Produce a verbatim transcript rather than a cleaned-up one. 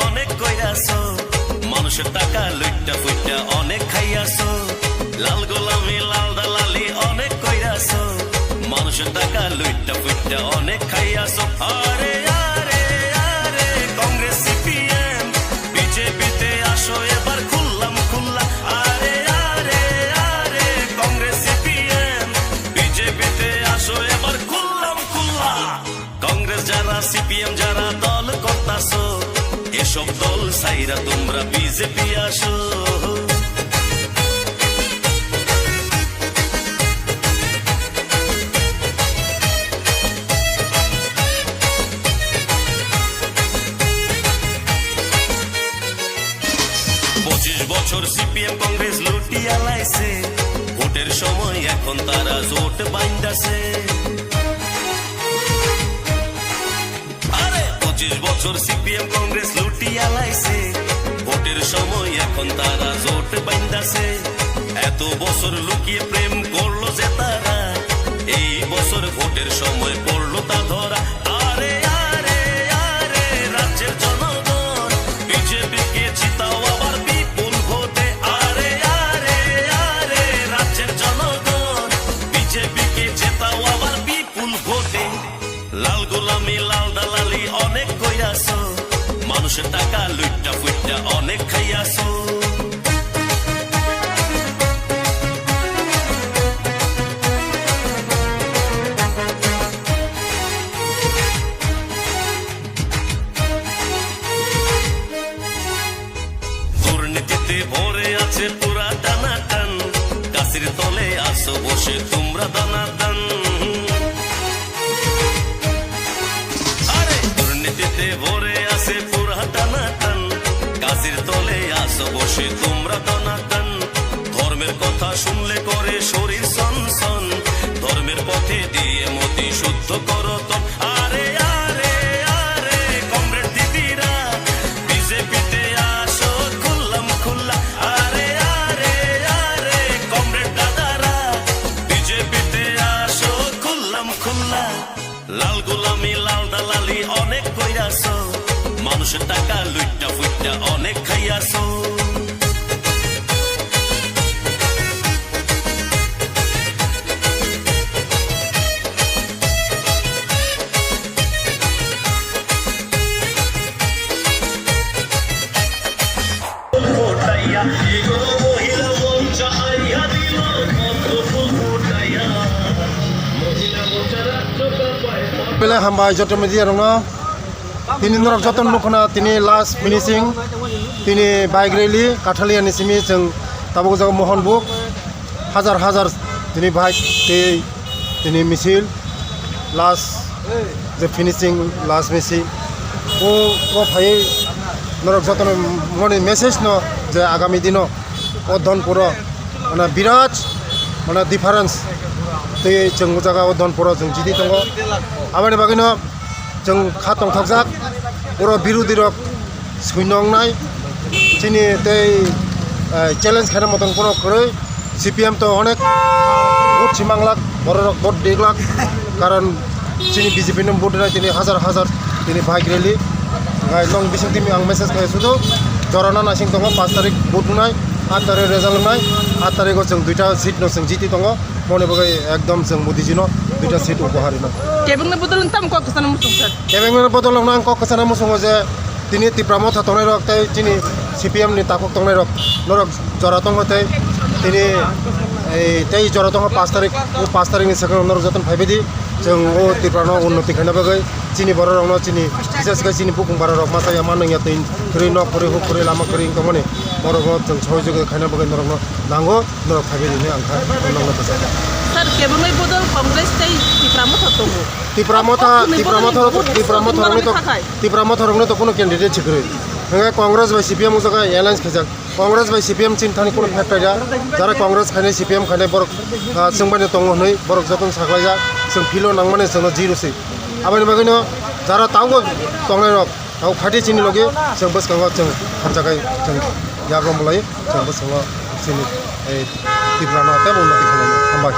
অনেক কইরাছো, মানুষের টাকা লুট্টা ফুট্টা অনেক খাইয়াছো। লাল গোলামি, লাল দালালি অনেক কইরাছো, মানুষের টাকা লুট্টা ফুট্টা অনেক খাইয়াছো। আরে, আরে, আরে, কংগ্রেস, সিপিএম, বিজেপিতে আসো এবার খুল্লাম খুল্লা। আরে, আরে, আরে, কংগ্রেস, সিপিএম, বিজেপিতে আসো এবার খুল্লাম খুল্লা। কংগ্রেস যারা, সিপিএম যারা দল করতাছো, এসব দল সাইরা তোমরা বিজেপি আসো। পঁচিশ বছর সিপিএম কংগ্রেস লুটিয়া লাইছে, ভোটের সময় এখন তারা জোট বাইন্দাছে। আরে, পঁচিশ বছর সিপিএম কংগ্রেস লুটিয়া লাইছে, ভোটের সময় এখন তারা জোট বাইন্দাছে। এত বছর লুকিয়ে প্রেম করলো যে তারা, এই বছর ভোটের সময় পড়লো তা ধরা। আরে, আরে, আরে, রাজ্যের জনগণ, বিজেপিকে জিতাও আবার বিপুল ভোটে। আরে, আরে, আরে, রাজ্যের জনগণ, বিজেপিকে জেতাও আবার বিপুল ভোটে। লাল গোলামি, লাল দালালি অনেক কইরাছো, মানুষের টাকা লুট্টা ফুট্টা অনেক খাইয়াছো। দুর্নীতিতে ভরে আছে পুরা টানাটান, গাছের তলে আসো বসে তোমরা দানাদান। আরে, দুর্নীতিতে ভরে আছে পুরা টানাটান, গাছের তলে আসো বসে তোমরা দানাদান। ধর্মের কথা শুনলে করে শরীর সনসন, ধর্মের পথে দিয়ে মতি শুদ্ধ করো তন। আরে, আরে, আরে, কমরেড দিদিরা, বিজেপিতে আসো খুল্লাম খুল্লা। আরে, আরে, আরে, কমরেড দাদারা, বিজেপিতে আসো খুল্লাম খুল্লা। লাল গোলামি, লাল দালালি অনেক কইরাছো, মানুষের টাকা লুট্টা ফুট্টা অনেক খাইয়াছো। Belai hambai joto media rokno. Tini norok joto nukhuna tini last finishing, tini bike rally Kathaliani simi chwng tabuk jaga Mohonbuk. Hajar hajar tini bike tei tini misil last je finishing last misil o, o phaiwi norok jotono moni message no je agami dino o Dhonpuro mane birat mane difference tei chwng o jaga o Dhonpuro chwng jiti tongo. Aboni bagwino chwng kha tongthokjak, oro birodhi rok swi nongnai, chini tei, eh, challenge khaina motom phano kwrwi. C P M to onek vote si manglak, bororok vote diglak, karon chini B J P no vote rinai tini hajar hajar tini bike rally. Ngai nong bising timi ang message khai sudu, jorana naising tongo, paanch tarik vote wngnai, aat tarik result wngnai, aat tariko chwng duita seat no chwng jiti tongo. Moni bagwi ekdom chwng Modiji no duita seat uphar rina. Kebengni bodol wng tamo kok kwchana muchung sir? Kebengni bodol wngno ang kok kwchana muchungo je tini Tipra Motha tongnai rok tei chini C P M ni takhuk tongnai rok norok jora tongo tei tini ei tei jora tongo paanch tarik, o paanch tarik ni swkang norok jotono phaibai di. Chwng o Tipra no unnoti khaina bagwi chini borok rok no chini bises khe chini bukung bara rok masa ya manung ya twi kwrwi nok kwrwi huk kwrwi lama kwrwi wng tongmani borok no chwng sohojogita khaina bagwi norok no nango. Norok phaibai rwnai ang kha, ang nokno bwsajak. Sir, kebengwi bodol Congress tei Tipra Motha tongo. Tipra Motha, Tipra Motha, Tipra Motha rokni to, Tipra Motha rokni to kuno candidate sikwrwi. Hwnkhai Congress bai C P M wngjakha alliance khaijak. Congress bai C P M chini thani kuno fact paida. Jara Congress khainai C P M khainai borok, ah, chwngbaino tongo hwnwi borok jotono saklaijak. Chwng philo nangmani chwngno zero se. Aboni bagwino jara tabukbo tongnai rok. Abo phaidi chini logi chwng bwskango chwng hamjakhai chwng yagram bolai chwng bwskango chini ei Tiprano teibo unnoti khlainai. Hambai.